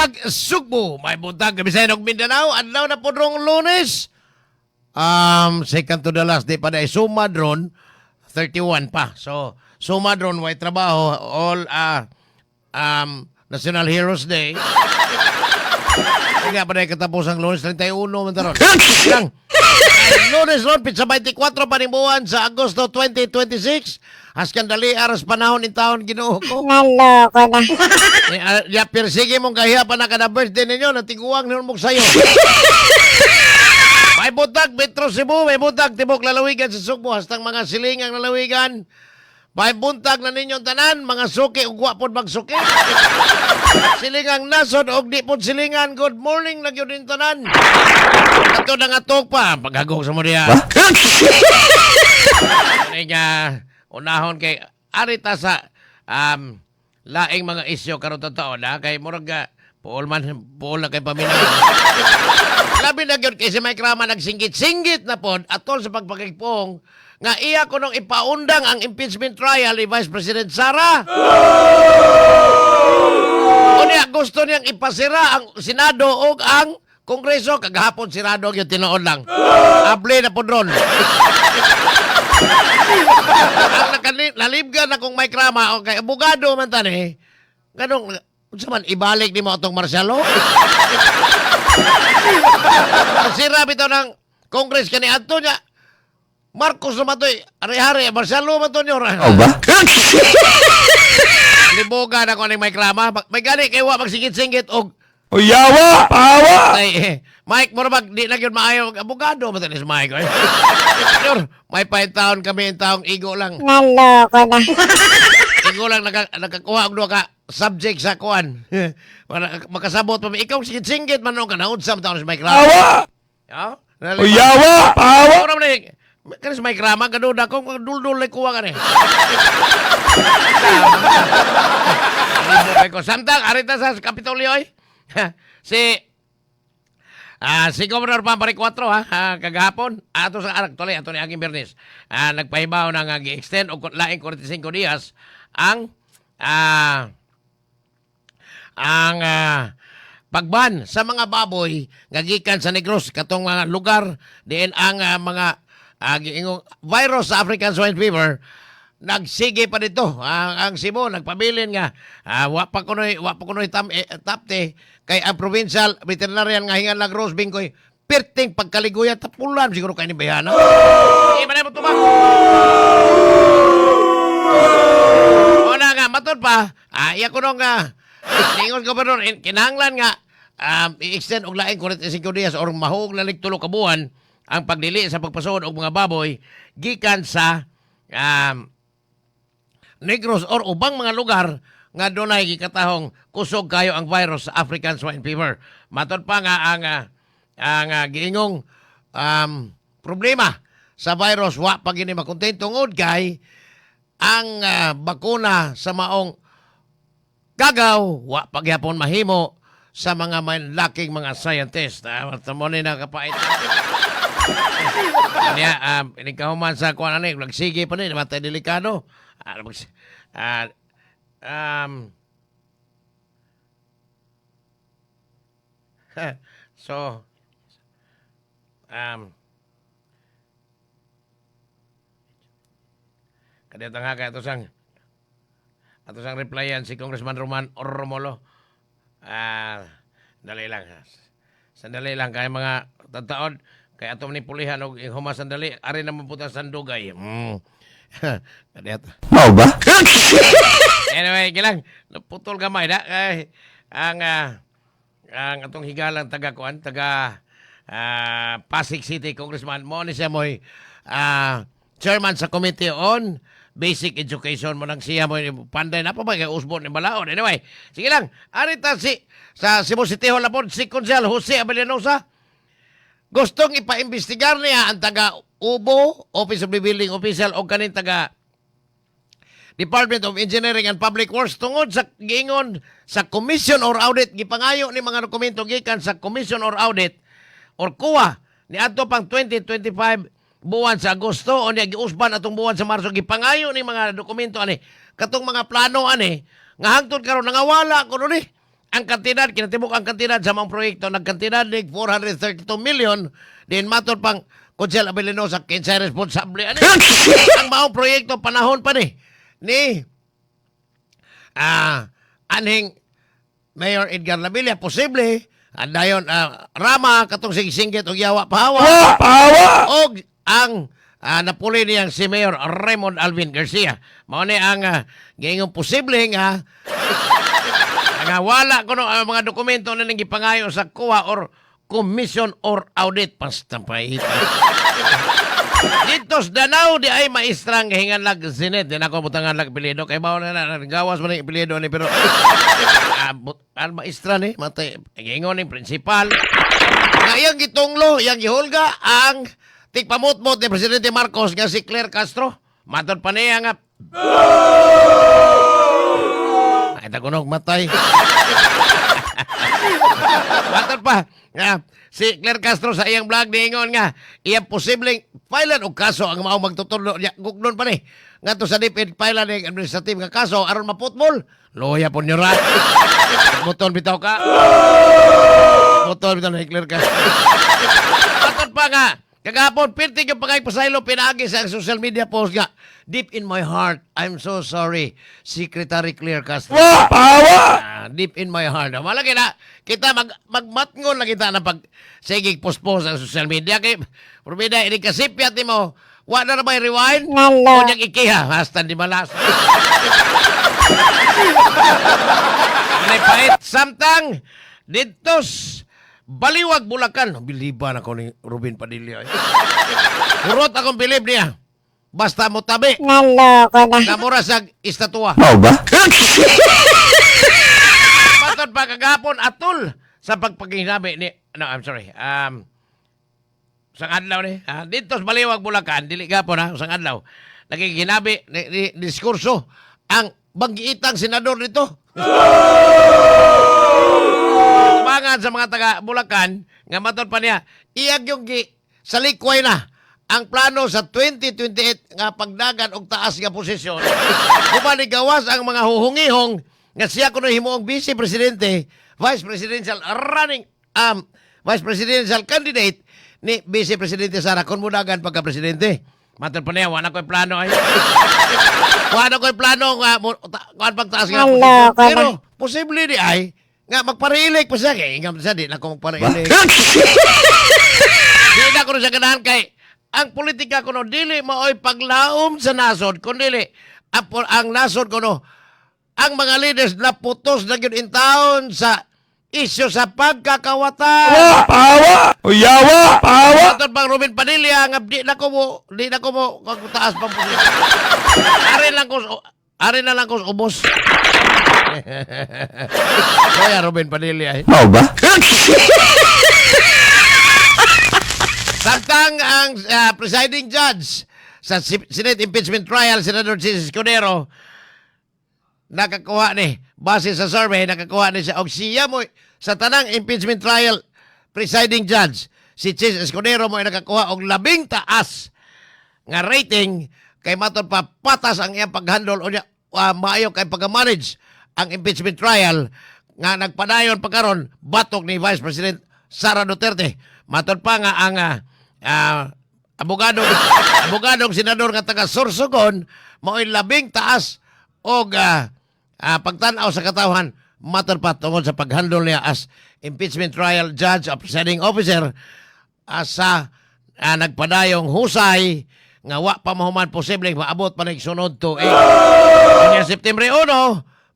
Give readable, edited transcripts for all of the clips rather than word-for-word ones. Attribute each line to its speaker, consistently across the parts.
Speaker 1: Buntag, Sugbo. May buntag Bisayan ug Mindanao. Adlaw na po rong Lunes. Second to the last day pa na suma drone 31 pa. So, suma drone way trabaho all National Heroes Day. Nga pa na katapos ang Lunes 31 man taron. Lang. Lunes ron, pitsa 24 pa ning buwan sa Agosto 2026. Haskan dali aras panahon in taon, Ginoo ko.
Speaker 2: Naloko na.
Speaker 1: Eh, ya persige mong kahiya pa na kada birthday ninyo, natiguang ninyo mong sayo. May buntag, Metro Cebu, may buntag, tibok lalawigan sa Sugbo, hastang mga silingang lalawigan. May buntag na ninyong tanan, mga suki, ug wa pod magsuki. Silingang nasod, og di pod silingan, good morning na gyud ning tanan. Ato na nga tok pa, paghagok sa mo diya. Kani nga, unahon kay arita sa laing mga isyo karon taon ha, kay murag puol man puol na kay paminaw. Labi na gyud kay si Mike Rama nagsingit-singgit na pod atol sa pagpakigpong nga iya kunong ipaundang ang impeachment trial ni Vice President Sara. Unya gusto niyang ipasira ang Senado ug ang Kongreso. Kagahapon sirado gyud, tinuod lang. Able na pod ron. Ang nalibgan akong Mike Rama o kay abogado man tani. Ganong unsa man ibalik nimo atong martial law? Sira bitaw ng Congress kani adto niya. Marcos naman to, ari-hari, martial law man to niyo.
Speaker 3: Oh ba?
Speaker 1: Libogan ako ni Mike Rama. May gani kay wa magsingit-singit og
Speaker 3: Uyawa! Pawa!
Speaker 1: Ay, eh, Mike, mura bag, di na yun maayo. Abogado man si Mike. Eh. Sure, may 5 taon kami yung taong igo lang.
Speaker 2: Naloko na.
Speaker 1: Igo lang nakakuha og duha ka subject sa kuan. Para makasabot pa mi. Ikaw singit-singit man ka naunsa man taon si Mike Rama.
Speaker 3: Pawa!
Speaker 1: Ya?
Speaker 3: Uyawa! Pawa!
Speaker 1: Mura man eh. Kani si Mike Rama gaduda ko duldul lay kuha kani. Libo ko. Samtang arita sa Kapitolyo oy. Si Governor Pampari 4 ha, kagahapon ato sa arak tuloy ato ni aging Biyernes. Nagpahibaw na nga gi-extend og laing 45 dias ang pagban sa mga baboy nga gikan sa Negros, katong mga lugar diin ang mga giingong virus sa African Swine Fever nagsige pa dito. Ang Cebu nagpabilin nga wa pa kunoy tapte kay ang provincial veterinarian nga hingan lang Rose Bingkoy perting pagkaliguya tapulan siguro kay ni bayana. Di ba na mo tubag? Una nga, matod pa, iya ko nung, ningon gobernador, kinahanglan nga, i-extend og laing 45 dias or mahug na 3 ka buwan ang pagdili sa pagpasuod og mga baboy gikan sa Negros or ubang mga lugar nga dunay gikatahong kusog kayo ang virus sa African Swine Fever. Matod pa nga ang giingong problema sa virus wa pa gini makontain tungod kay ang bakuna sa maong kagaw wa pa gyapon mahimo sa mga manlaking mga scientist. Mo ni nakapait. Kanya, inikahuman sa kuan ani, nagsige pa ni, matay delikado. So, kadiyot nga kay ato sang replyan si Congressman Roman Romulo. Dali lang. Sandali lang kay mga tataon kay ato ni pulihan og humas sandali ari naman puta sandugay. Kadiyot.
Speaker 3: Mao ba?
Speaker 1: Anyway, gilang naputol gamay na kay ang atong higalang taga kuan taga Pasig City Congressman mo ni siya mo'y chairman sa Committee on Basic Education mo nang siya mo panday na pa ba kay usbon ni balaod. Anyway, sige lang. Arita si sa Cebu City Hall na po si Konsehal Jose Abellanosa gustong ipaimbestigar niya ang taga UBO, Office of the Building Official o kanin taga Department of Engineering and Public Works tungod sa giingon sa Commission or Audit. Gipangayo ni mga dokumento gikan sa Commission or Audit or COA ni adto pang 2025 buwan sa Agosto o niya giusban atong buwan sa Marso. Gipangayo ni mga dokumento ani, katong mga plano ani nga hangtod karon nangawala kuno ni. Ang kantidad, kinatibuk ang kantidad sa mga proyekto, nagkantidad ni 432 million, din matod pang Konsel Abelino sa kinsay responsable. Ano? Ang maong proyekto, panahon pa ni ni anhing Mayor Edgar Labilla, posible, andayon, Rama, katong sigisinggit og yawa pahawa,
Speaker 3: Pawa!
Speaker 1: og ang napuli niyang si Mayor Raymond Alvin Garcia. Mao ni ang giingong posible nga nga wala kuno ang mga dokumento na nang gipangayo sa COA or Commission or Audit pastampay. Dito sa Danao di ay maestrang hingan lag Senate. Di na ako butangan lag apelyido. Kay mao na na gawas man ang apelyido ni pero ang maestra ni matay giingon ni principal nga iyang gitunglo, iyang gihulga ang tigpamutmot ni Presidente Marcos nga si Claire Castro. Matod pa niya nga ay tagunog matay. Matod pa nga si Claire Castro sa iyang vlog niingon nga iyang posibleng filean og kaso ang mao magtutudlo niya gugnon pa ni ngadto sa DepEd filean ning administrative nga kaso aron maputbol. Loya po niyo ra. Buton bitaw ka. Buton bitaw ni Claire Castro. Matod pa nga kagahapon pirti yung pagay pasaylo pinaagi sa social media post nga, "Deep in my heart, I'm so sorry, Secretary Claire Castro."
Speaker 3: Pawa!
Speaker 1: Deep in my heart. Malaki na kita magmatngon lang kita na pag sige post-post sa social media kay probida ini kasipyat nimo wa na may rewind.
Speaker 2: Nalo.
Speaker 1: O niyang ikiha hasta di malas. May pait samtang dito Baliwag, Bulacan. Biliban ako ni Ruben Padilla. Eh. Kurot akong bilib niya. Basta mo tabi.
Speaker 2: Naloko na.
Speaker 1: Namura sa istatua.
Speaker 3: Mao ba?
Speaker 1: Matod pa kagapon atol sa pagpaginabi ni, no, I'm sorry. Sa adlaw ni dito sa Baliwag, Bulacan, dili gapon ha, sa adlaw. Nagiginabi ni diskurso ang banggiitang senador nito. Tubangan sa mga taga Bulacan nga matod pa niya iyag yung gi sa likway na ang plano sa 2028 nga pagdagan og taas nga posisyon. Uban gawas ang mga huhungihong nga siya kuno himuong vice presidente, vice presidential running vice presidential candidate ni Vice Presidente Sara kung mudagan pagka presidente. Matod pa niya, wala ko'y plano ay. Wala ko'y plano nga kuan pagtaas nga posisyon.
Speaker 2: Naloko na.
Speaker 1: Pero posible di ay nga magparilig pa siya kay ingam siya di na ko magparilig. Di na ko siya ganahan kay ang politika kuno dili maoy paglaom sa nasod kun dili ang nasod kuno ang mga leaders na putos na gyud in town sa isyu sa pagkakawatan.
Speaker 3: Pawa! Uyawa! Pawa!
Speaker 1: Matod bang Ruben Padilla nga di na ko mo kung taas pa po. Ari na lang ko sa ubos. Kaya Ruben Padilla eh.
Speaker 3: Mao ba?
Speaker 1: Samtang ang presiding judge sa Senate impeachment trial, Senator Jesus Escudero, nakakuha ni, base sa survey, nakakuha ni siya, og siya mo, sa tanang impeachment trial presiding judge, si Chis Escudero mo ay nakakuha og labing taas nga rating kay matod pa patas ang iyang paghandle o niya, maayo kay pag-manage ang impeachment trial nga nagpadayon pa karon batok ni Vice President Sara Duterte. Matod pa nga ang abogado abogadong senador nga taga Sorsogon mao'y labing taas og pagtan-aw sa katawhan matod pa tungod sa paghandle niya as impeachment trial judge o presiding officer sa nagpadayong husay nga wa pa mahuman posibleng maabot pa ning sunod to eh. Unya September 1,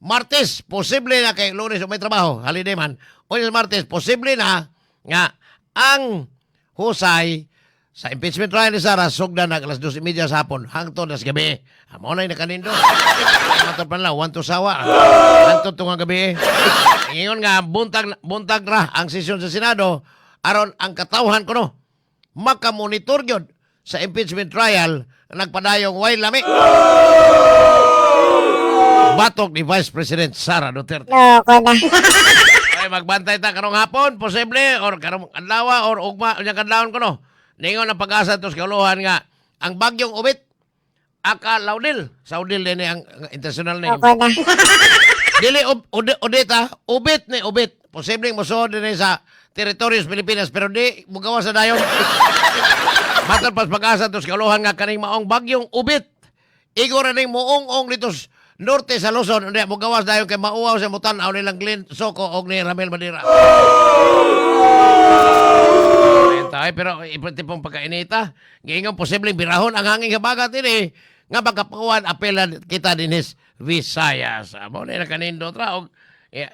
Speaker 1: Martes, posible na kay Lunes o may trabaho, holiday man. Unya Martes, posible na nga ang husay sa impeachment trial ni Sara sugdan na alas 2:30 sa hapon hangtod nas gabi. Amo na nakanindo. Matod pa lang, 1 to sawa. Hangtod tungang gabi. Ngayon nga buntag buntag ra ang sesyon sa Senado aron ang katawhan kuno makamonitor gyud sa impeachment trial na nagpadayong way lami batok ni Vice President Sara Duterte.
Speaker 2: Loko na.
Speaker 1: Ay, magbantay ta karong hapon, posible, or karong adlaw, or ugma, unyang kadlawon ko no. Ningon ang pag-asa to sa kauluhan nga, ang bagyong ubit, aka Laudil. Saudil din ang international name.
Speaker 2: Loko na.
Speaker 1: Dili udit ha, ubit ni ubit. Posibleng mosuod din sa teritoryo sa Pilipinas pero di mugawas sa dayon. Matod pas PAGASA tos kauluhan nga kaning maong bagyong ubit. Igo ra ning muong-ong dito sa norte sa Luzon, unya mugawas dayon kay mauwaw sa mutan-aw nilang Glenn Soco og ni Ramil Madera. Ayun tayo, pero ipatipong pagkainita, giingon posibleng birahon ang hangin habagat ini nga pagkapawan apelan kita dinis Visayas. Amo na nakanindot ra og eh,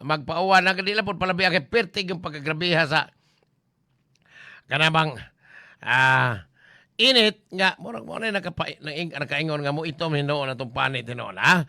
Speaker 1: magpauwan ang kanila po palabi ang pertig yung pagkagrabiha sa kanamang init nga murag mo na nakaingon nga mo itom hinuon atong panit hinuon ha.